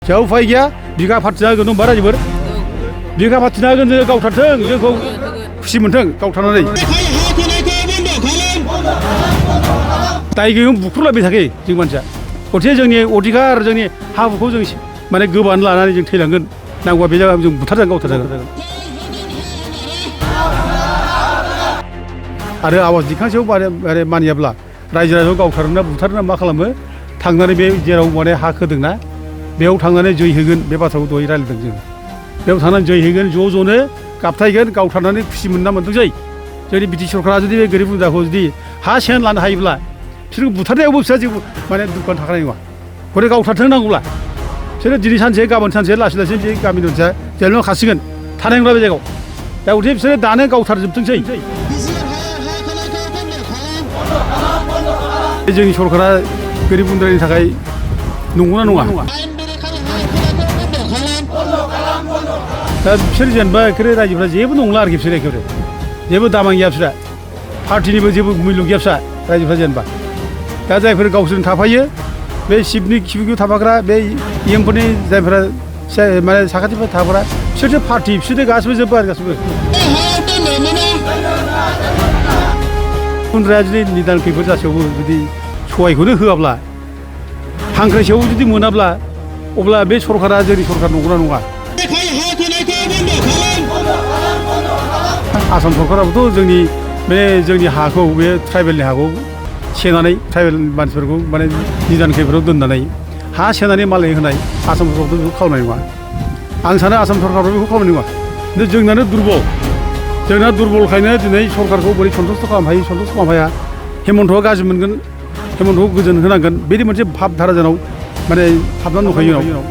자 उफाय गैया बिगा फाथिना होगोन होनबा रायजोफोर बिगा फाथिना होगोन जोङो गावथारथों जोंखौ खुसि मोनथों गावथारनानै दाय गैयैखौ बुख्रुबलायबाय थाखायो जों मानसिया गथिखे जोंनि अधिकार जोंनि हा हुखौ जों माने गोबानो लानानै जों थैलांगोन नांगौबा बे जायगायाव जों बुथारजागोन गावथारजागोन आरो आवाज दिखांसेयाव मानियाब्ला रायजो राजाखौ गावथारोना बुथारोना मा खालामो थांनानै बे जेराव माने हा खोदोंना बेयाव थांनानै जै होगोन बे बाथ्राखौ दहाय रायज्लायदों जों बेयाव थांनानै जै होगोन ज' ज'नो गाबथायगोन गावथारनानै खुसि मोनना मोनथोंसै जोंनि बिटि सरकारा जुदि बे गोरिब गुन्द्राखौ जुदि हा सेन लानो हायोब्ला बिसोरखौ बुथारनायावबो बिसोर जेबो माने दुखुआनो थाखानाय नङा गरे गावथारथों नांगौब्ला बिसोरो दिनै सानसे गाबोन सानसे लासै लासै बे गामिनि मानसिया जेराव खासिगोन थानाय नंला बे जायगायाव दा गथिखे बिसोरो दानो गावथारजोबथोंसै जोंनि सरकारा गोरिब गुन्द्रानि थाखाय नंगौना नङा दा बिसोर जेनेबा एखेबारे रायजोफ्रा जेबो नंला आरोखि बिसोर एखेबारे जेबो दामान गैया बिसोरा पार्टिनिबो जेबो मुल्य गैया बिसोरा रायजोफ्रा जेनेबा दा जायफोर गावसोरजों थाफायो बे शिबनि खिबुखौ थाफाग्रा बे इएमफोरनि जायफोरा माने साखाथिफोर थाग्रा बिसोरसो पार्टि बिसोरनो गासिबो जोब्बो आरो गासिबो गुन्द्राया जुदि निदान खैफोद जासेयावबो जुदि सहायखौनो होआब्ला हांख्रायसेयावबो जुदि मोनाब्ला अब्ला बे सरकारा जोंनि सरकार नंगौना नङा आसाम सरकाराबोथ' जोंनि हाखौ बे ट्राइबेलनि हाखौ सेनानै ट्राइबेल मानसिफोरखौ माने निदान खैफोदाव दोननानै हा सेनानै मालाय होनाय आसाम सरकाराथ' बेखौ खालामनाय नङा आं सानो आसाम सरकाराबो बेखौ खालामनाय नङा खिन्थु जोंनानो दुरबलखायनो दिनै सरकारखौ बोरै सन्तुष्ट खालामनो हायो सन्तुष्ट खालामनो हाया हेमन्तआ गाज्रि मोनगोन हेमन्तखौ गोजोन होनांगोन बेनि मोनसे भाबधारा जोंनाव माने हाबनानै दंखायो जोंनाव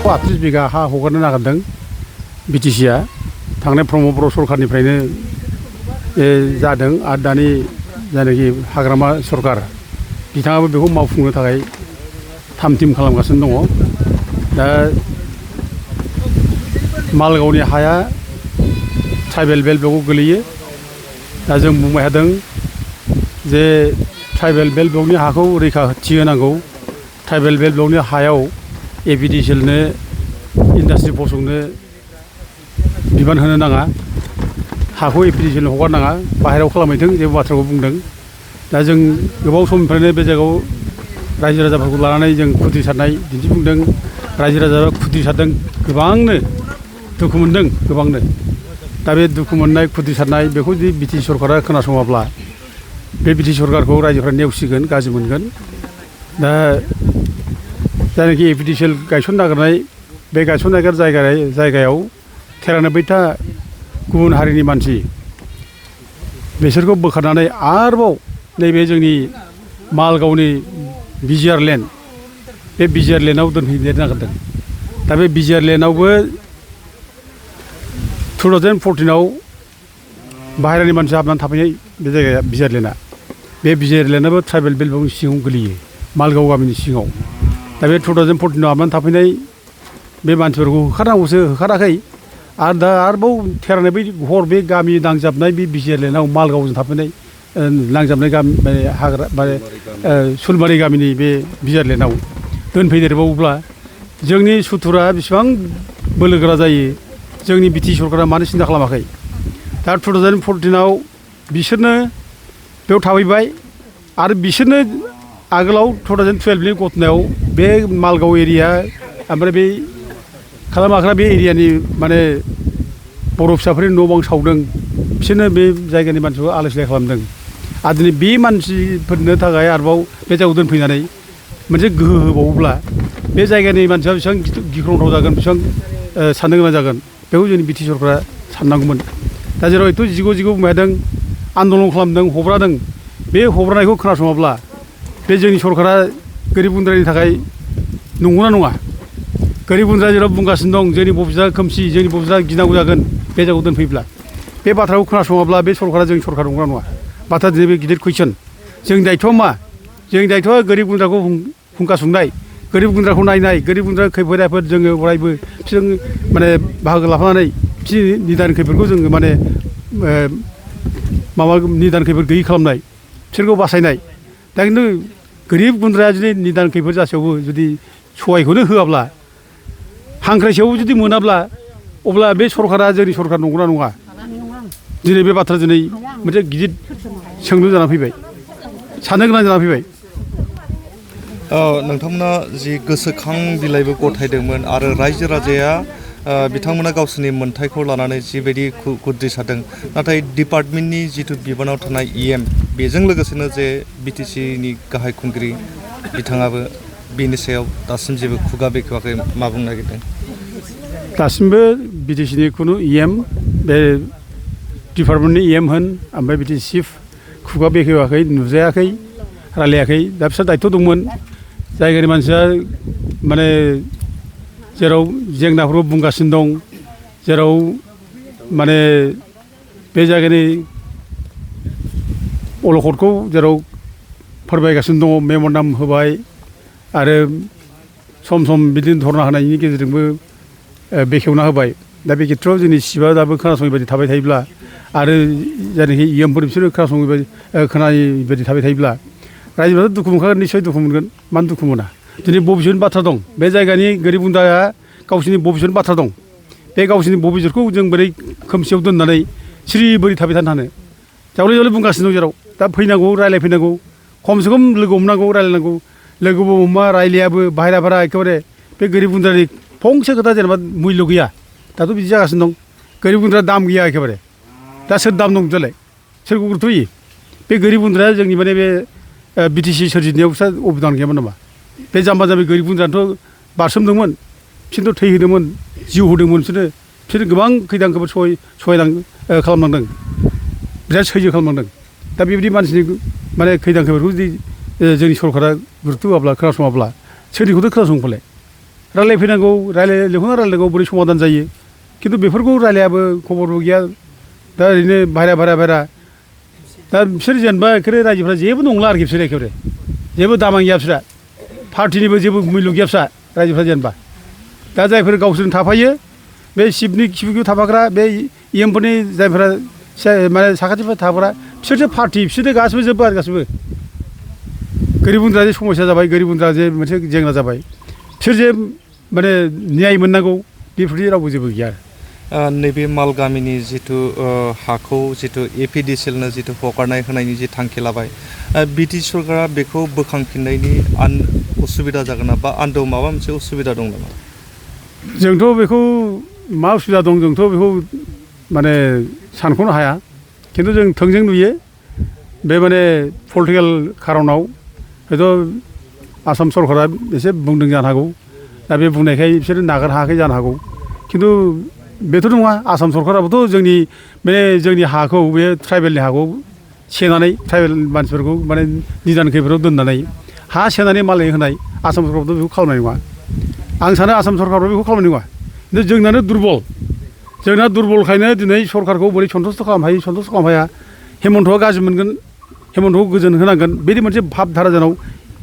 आट्रिस बिगा हा हगारनो नागिरदों बिटिसिआ थांनाय प्रमद बर' सरकारनिफ्रायनो जादों आरो दानि जायनाखि हाग्रामा सरकार बिथाङाबो बेखौ मावफुंनो थाखाय थामथिम खालामगासिनो दङ दा मालगावनि हाया ट्राइबेल बेल्ट ब्लकआव गोलैयो दा जों बुंबाय थादों जे ट्राइबेल बेल्ट ब्लकनि हाखौ रैखाथि होनांगौ ट्राइबेल बेल्ट ब्लकनि हायाव एपिडिसिएलनो इन्डास्ट्रि फसंनो बिबान होनो नाङा हाखौ एपिडिसिएलनो हगारनाङा बाहेरायाव खालामहैथों जेबो बाथ्राखौ बुंदों दा जों गोबाव समनिफ्रायनो बे जायगायाव रायजो राजाफोरखौ लानानै जों खुद्रिसारनाय दिन्थिफुंदों रायजो राजाफ्रा खुद्रिसारदों गोबांनो दुखु मोनदों गोबांनो दा बे दुखु मोननाय खुद्रिसारनाय बेखौ जुदि बिटिसि सरकारा खोनासङाब्ला बे बिटिसि सरकारखौ रायजोफ्रा नेवसिगोन गाज्रि मोनगोन दा जायनाखि एपिडिसिएल गायसननो नागिरनाय बे गायसननो नागिर जायगायाव 93था गुबुन हारिनि मानसि बिसोरखौ बोखारनानै आरोबाव नैबे जोंनि मालगावनि बिजिआर लेन्ड बे बिजिआर लेन्डआव दोनहैनो नागिरदों दा बे बिजिआर लेन्डआवबो 2014आव बाहेरानि मानसि हाबनानै थाफैनाय बे जायगाया बिजिआर लेन्डआ बे बिजिआर लेन्डआबो ट्राइबेल बेल्ट ब्लकनि सिङाव गोलैयो मालगाव गामिनि सिङाव दा बे 2014आव हाबनानै थाफैनाय बे मानसिफोरखौ होखारनांगौसो होखाराखै आरो दा आरोबाव थेरानाय बै हर बे गामि नांजाबनाय बे बिजिआर लेन्डआव मालगावजों थाफैनाय नांजाबनाय गामि माने हाग्रा माने सुलबारि गामिनि बे बिजिआर लेन्डआव दोनफैदेरबावोब्ला जोंनि सुथुरा बेसेबां बोलोगोरा जायो जोंनि बिटिसि सरकारा मानो सिन्था खालामाखै दा 2014आव बिसोरनो बेयाव थाफैबाय आरो बिसोरनो आगोलाव 2012नि घटनायाव बे मालगाव एरिया ओमफ्राय बे खालामाख्रा बे एरियानि माने बर' फिसाफोरनि न' बां सावदों बिसोरनो बे जायगानि मानसिखौ आलाय सिलाय खालामदों आरो दिनै बे मानसिफोरनो थाखाय आरोबाव बे जायगायाव दोनफैनानै मोनसे गोहो होबावोब्ला बे जायगानि मानसिया बेसेबां गिख्रंथाव जागोन बेसेबां साननो गोनां जागोन बेखौ जोंनि बिटिसि सरकारा साननांगौमोन दा जेराव एथ' जिगौ बुंबाय थादों आन्दलन खालामदों हब्रादों बे हब्रानायखौ खोनासङाब्ला बे जोंनि सरकारा गोरिब गुन्द्रानि थाखाय नंगौना नङा गोरिब गुन्द्रा जेराव बुंगासिनो दं जोंनि बबिसआ खोमसि जोंनि बबिसआ गिनांगौ जागोन बे जायगायाव दोनफैब्ला बे बाथ्राखौ खोनासङाब्ला बे सरकारा जोंनि सरकार नंगौना नङा बाथ्रा दिनै बे गिदिर कुइसन जोंनि दायथ'आ मा जोंनि दायथ'आ गोरिब गुन्द्राखौ हुंखा सुंनाय गोरिब गुन्द्राखौ नायनाय गोरिब गुन्द्रा खैफोद आफोद जोङो अरायबो बिसोर माने बाहागो लाफानानै बिसोरनि निदान खैफोदखौ जोङो माने माबा निदान खैफोद गैयि खालामनाय बिसोरखौ बासायनाय दा खिन्थु गोरिब गुन्द्राया जुदि निदान खैफोद जासेयावबो जुदि सहायखौनो होआब्ला हांख्रायसेयावबो जुदि मोनाब्ला अब्ला बे सरकारा जोंनि सरकार नंगौना नङा दिनै बे बाथ्रा दिनै मोनसे गिदिर सोंलु जानानै फैबाय साननो गोनां जानानै फैबाय नोंथांमोना जि गोसोखां बिलाइबो गथायदोंमोन आरो रायजो राजाया बिथांमोना गावसोरनि मोन्थायखौ लानानै जिबायदि खुद्रिसारदों नाथाय डिपार्टमेन्टनि जिथु बिबानाव थानाय EM बेजों लोगोसेनो जे BTCनि गाहाय खुंगिरि बिथाङाबो बेनि सायाव दासिम जेबो खुगा बेखेवाखै मा बुंनो नागिरदों दासिमबो BTCनि खुनु EM बे डिपार्टमेन्टनि EM होन ओमफ्राय BTC चिफ खुगा बेखेवाखै नुजायाखै रायलायाखै दा बिसोर दायथ' दंमोन जायगानि मानसिया माने जेराव जेंनाफोरखौ बुंगासिनो दं जेराव माने बे जायगानि अलखदखौ जेराव फोरमायगासिनो दङ मेम'रेन्डाम होबाय आरो सम सम बिदिनो धरना होनायनि गेजेरजोंबो बेखेवना होबाय दा बे खेत्रआव जोंनि चिफआ दाबो खोनासङै बायदि थाबाय थायोब्ला आरो जायनाखि EMफोर बिसोरो खोनासङै बायदि खोनायै बायदि थाबाय थायोब्ला रायजोफ्राथ' दुखु मोनखागोन निस्सय दुखु मोनगोन मानो दुखु मोना दिनै भबिसतनि बाथ्रा दं बे जायगानि गोरिब गुन्द्राया गावसोरनि भबिसतनि बाथ्रा दं बे गावसोरनि भबिसतखौ जों बोरै खोमसियाव दोननानै सिरि बोरै थाबाय थानो हानो जावले जावले बुंगासिनो दं जेराव दा फैनांगौ रायलायफैनांगौ खमसे खम लोगो हमनांगौ रायलायनांगौ लोगोबो हमा रायलायाबो बाहेराफोरा एखेबारे बे गोरिब गुन्द्रानि फंसे खोथा जेनेबा मुल्य गैया दाथ' बिदि जागासिनो दं गोरिब गुन्द्रा दाम गैया एखेबारे दा सोर दाम दं दालाय सोरखौ गुरुथ' होयो बे गोरिब गुन्द्राया जोंनि माने बे BTC सोरजिनायाव बिस्रा अबदान गैयामोन नामा बे जाम्बा जाम्बि गोरिब गुन्द्रायाथ' बारसोमदोंमोन बिसोरथ' थै होदोंमोन जिउ होदोंमोन बिसोरो गोबां खैदां खैफोद खालामनांदों बिराद सैज्य खालामनांदों दा बेबायदि मानसिनि माने खैदां खैफोदखौ जुदि जोंनि सरकारा गुरुत्व होआब्ला खोनासङाब्ला सोरनिखौथ' खोनासंफालाय रायलायफैनांगौ लेंहरना रायलायनांगौ बोरै समाधान जायो खिन्थु बेफोरखौ रायलायाबो खबरबो गैया दा ओरैनो बाहेरा दा बिसोर जेनेबा एखेबारे रायजोफ्रा जेबो नंला आरोखि बिसोर एखेबारे जेबो दामा गैया बिस्रा पार्टिनिबो जेबो मुल्य गैया बिस्रा रायजोफ्रा जेनेबा दा जायफोर गावसोरजों थाफायो बे चिफनि खिफिखौ थाफाग्रा बे EMफोरनि जायफोरा माने साखाथिफोर थाग्रा बिसोरसो पार्टि बिसोरनो गासिबो जोब्बो आरो गासिबो गोरिब गुन्द्रा जे समस्या जाबाय गोरिब गुन्द्रा जे मोनसे जेंना जाबाय बिसोर जे माने न्याय मोननांगौ बेफोरनि रावबो जेबो गैया नैबे माल गामिनि जिथु हाखौ जिथु APDCLनो जिथु हगारनाय होनायनि जि थांखि लाबाय BTC सरकारा बेखौ बोखांफिननायनि उसुबिदा जागोन ना बा आन्दोआव माबा मोनसे उसुबिदा दं नामा जोंथ' बेखौ मा उसुबिदा दं जोंथ' बेखौ माने सानख'नो हाया खिन्थु जों थोंजों नुयो बे माने पलिटिकेल खारनाव हयथ' आसाम सरकारा एसे बुंदों जानो हागौ दा बे बुंनायखाय बिसोरो नागारनो हायाखै जानो हागौ खिन्थु बेथ' नङा आसाम सरकाराबोथ' जोंनि हाखौ बे ट्राइबेलनि हाखौ सेनानै ट्राइबेल मानसिफोरखौ माने निदान खैफोदाव दोननानै हा सेनानै मालायनो होनाय आसाम सरकाराबोथ' बेखौ खालामनाय नङा आं सानो आसाम सरकाराबो बेखौ खालामनाय नङा खिन्थु जोंनानो दुरबलखायनो दिनै सरकारखौ बोरै सन्तुस्ट खालामनो हाया हेमन्तआ गाज्रि मोनगोन हेमन्तखौ गोजोन होनांगोन बिदि मोनसे भाब धारा जोंनाव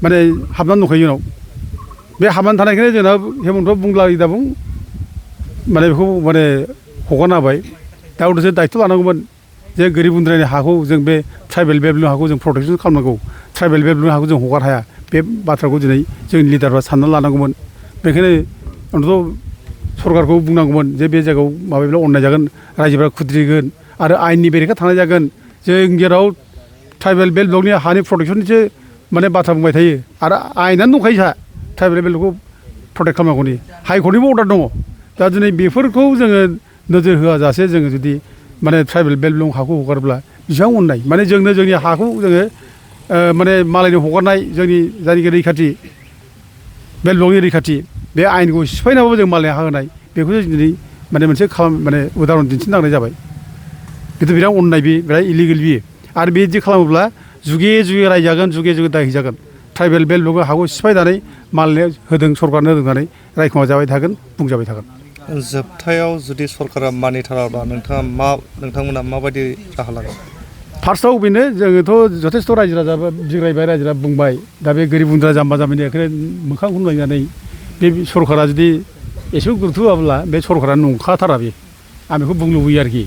माने हाबनानै दंखायो जोंनाव बे हाबनानै थानायखायनो जोंना हेमन्तआ बुंला दा बुं माने बेखौ माने हगारना होबाय दा उनावसो दायथ' लानांगौमोन जे गोरिब गुन्द्रानि हाखौ जों बे ट्राइबेल बेल्टनि हाखौ जों प्रटेकसन खालामनांगौ ट्राइबेल बेल्टनि हाखौ जों हगार हाया बे बाथ्राखौ दिनै जोंनि लिडारफ्रा साननानै लानांगौमोन बेखायनो अन्तत सरकारखौ बुंनांगौमोन जे बे जायगायाव माबायोब्ला अननाय जागोन रायजोफ्रा खुद्रिगोन आरो आयेननि बेरेखा थांनाय जागोन जों जेराव ट्राइबेल बेल्ट ब्लकनि हानि प्रटेकसननिसो माने बाथ्रा बुंबाय थायो आरो आयेनानो दंखायो जोंहा ट्राइबेल बेल्टखौ प्रटेक्ट खालामनांगौनि हाइकर्टनिबो अर्डार दङ दा दिनै बेफोरखौ जोङो नोजोर होआजासे जोङो जुदि माने ट्राइबेल बेल्ट ब्लक हाखौ हगारोब्ला बेसेबां अननाय माने जोंनि हाखौ जोङो माने मालायनो हगारनाय जोंनि जायनाखि रैखाथि बेल्ट ब्लकनि रैखाथि बे आयेनखौ सिफायनाबाबो जों मालायनो हा होनाय बेखौ जों दिनै माने मोनसे माने उदाहरन दिन्थिनांनाय जाबाय बेथ' बिराद अननाय बिराद इलिगेल बियो आरो बिदि खालामोब्ला जुगे जुगे रायजागोन जुगे जुगे दायहैजागोन ट्राइबेल बेल्ट ब्लक हाखौ सिफायनानै मालायनो होदों सरकारनो होदों होननानै रायखोमा जाबाय थागोन बुंजाबाय थागोन जोबथायाव जुदि सरकारा मानिथाराब्ला नोंथांमोना माबायदि राहा लागोन फार्स्टआव बेनो जोङोथ' जथेस्थ' रायजो राजा बिग्रायबाय रायजोआ बुंबाय दा बे गोरिब गुन्द्रा जाम्बा जाम्बिनि एखेबारे मोखांखौ नायनानै बे सरकारा जुदि एसेबो गुरुत्व होआब्ला बे सरकारा नंखाथारा बे आं बेखौ बुंनो लुबैयो आरोखि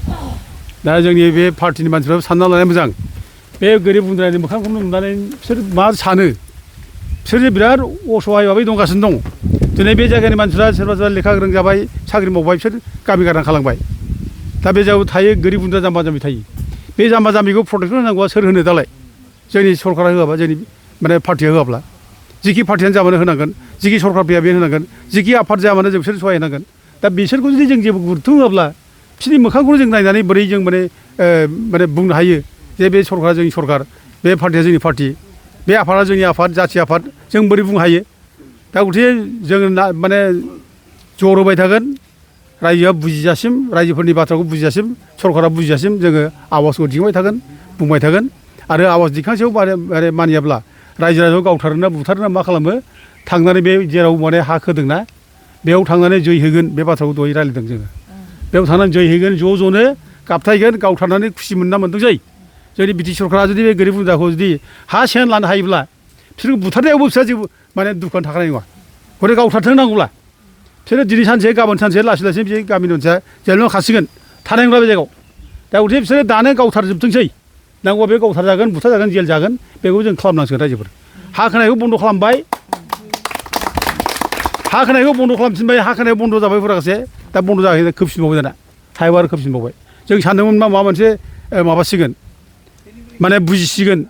दा जोंनि बे पार्टिनि मानसिफ्राबो सानना लानाया मोजां बे गोरिब गुन्द्रानि मोखांखौ नुनानै बिसोर मा सानो बिसोरो बिराद असहाय भाबै दंगासिनो दं दिनै बे जायगानि मानसिफ्रा सोरबा सोरबा लेखा गोरों जाबाय साख्रि मावबाय बिसोर गामि गारना खालांबाय दा बे जायगायाव थायो गोरिब गुन्द्रा जाम्बा जाम्बि थायो बे जाम्बा जाम्बिखौ प्रटेक्सन होनांगौआ सोर होनो दालाय जोंनि सरकारा होआबा जोंनि माने पार्टिया होआब्ला जिखि पार्टियानो जाबानो होनांगोन जिखि सरकार फैया बे होनांगोन जिखि आफाद जायामानो जों बिसोर सहाय होनांगोन दा बिसोरखौ जुदि जों जेबो गुरुत्थ' होआब्ला बिसोरनि मोखांखौनो जों नायनानै बोरै जों माने बुंनो हायो जे बे सरकारा जोंनि सरकार बे पार्टिया जोंनि पार्टि बे आफादा जोंनि आफाद जाथि आफाद जों बोरै बुंनो हायो दा गथिखे जों माने जर होबाय थागोन रायजोआ बुजिजासिम रायजोफोरनि बाथ्राखौ बुजिजासिम सरकारा बुजिजासिम जोङो आवाजखौ दिखांबाय थागोन बुंबाय थागोन आरो आवाज दिखांसेयाव माने मानियाब्ला रायजो राजाखौ गावथारोना बुथारोना मा खालामो थांनानै बे जेराव माने हा खोदोंना बेयाव थांनानै जै होगोन बे बाथ्राखौ दहाय रायज्लायदों जोङो बेयाव थांनानै जै होगोन ज'नो गाबथायगोन गावथारनानै खुसि मोनना मोनथोंसै जोंनि बि टि सरकारा जुदि बे गोरिब गुन्द्राखौ जुदि हा सेन लानो हायोब्ला बिसोरखौ बुथारनायावबो बिसोर जेबो माने दुखुआनो थाखानाय नङा गथाय गावथारथों नांगौब्ला बिसोरो दिनै सानसे गाबोन सानसे लासै लासै बे गामिनि मानसिया जेलाव खासिगोन थानाय नंला बे जायगायाव दा गथिखे बिसोरो दानो गावथारजोबथोंसै नांगौबा बे गावथारजागोन बुथारजागोन जेल जागोन बेखौ जों खालामनांसिगोन रायजोफोर हा खोनायखौ बन्द' खालामबाय हा खोनायखौ बन्द' खालामफिनबाय हा खोनाया बन्द' जाबाय फुरागासे दा बन्द' जाहैनो खोबफिनबावबाय दाना सायाव आरो खोबफिनबावबाय जों सानदोंमोन माबा मोनसे माबासिगोन माने बुजिसिगोन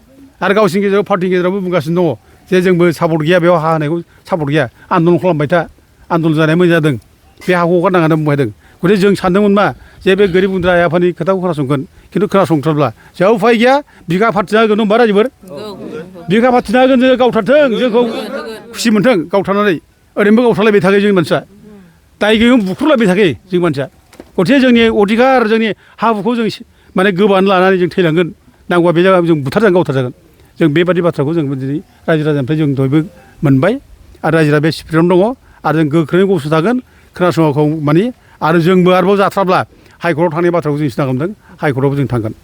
आरो गावसिनि गेजेराव पार्टिनि गेजेरावबो बुंगासिनो दङ जे जोंबो सापर्ट गैया बेयाव हा होनायखौ सापर्ट गैया आन्दलन खालामबाय था आन्दलन जानाया मोजां जादों बे हाखौ हगारनाङा होनना बुंबाय थादों गथिखे जों सानदोंमोन मा जे बे गोरिब गुन्द्रा आफादनि खोथाखौ खोनासंगोन खिन्थु खोनासंथारब्ला जेराव उफाय गैया बिगा फाथिना होगोन होनबा रायजोफोर बिगा फाथिना होगोन जोङो गावथारथों जोंखौ खुसि मोनथों गावथारनानै ओरैनोबो गावथारलायबाय थाखायो जोंनि मानसिया दाय गैयैयाव बुख्रुबलायबाय थाखायो जोंनि मानसिया गथिखे जोंनि अधिकार जोंनि हा हुखौ जों माने गोबानो लानानै जों थैलांगोन नांगौबा बे जायगायाव जों बुथारजागोन गावथारजागोन जों बेबादि बाथ्राखौ जों दिनै रायजो राजानिफ्राय जों दहायबो मोनबाय आरो रायजो राजाया बे स्पिरिटआवनो दङ आरो जों गोख्रोङै गसं थागोन खोनासङाखौ माने आरो जोंबो आरोबाव जाथ्राब्ला हाइकर्टआव थांनाय बाथ्राखौ जों सिन्था खालामदों हाइकर्टआवबो जों थांगोन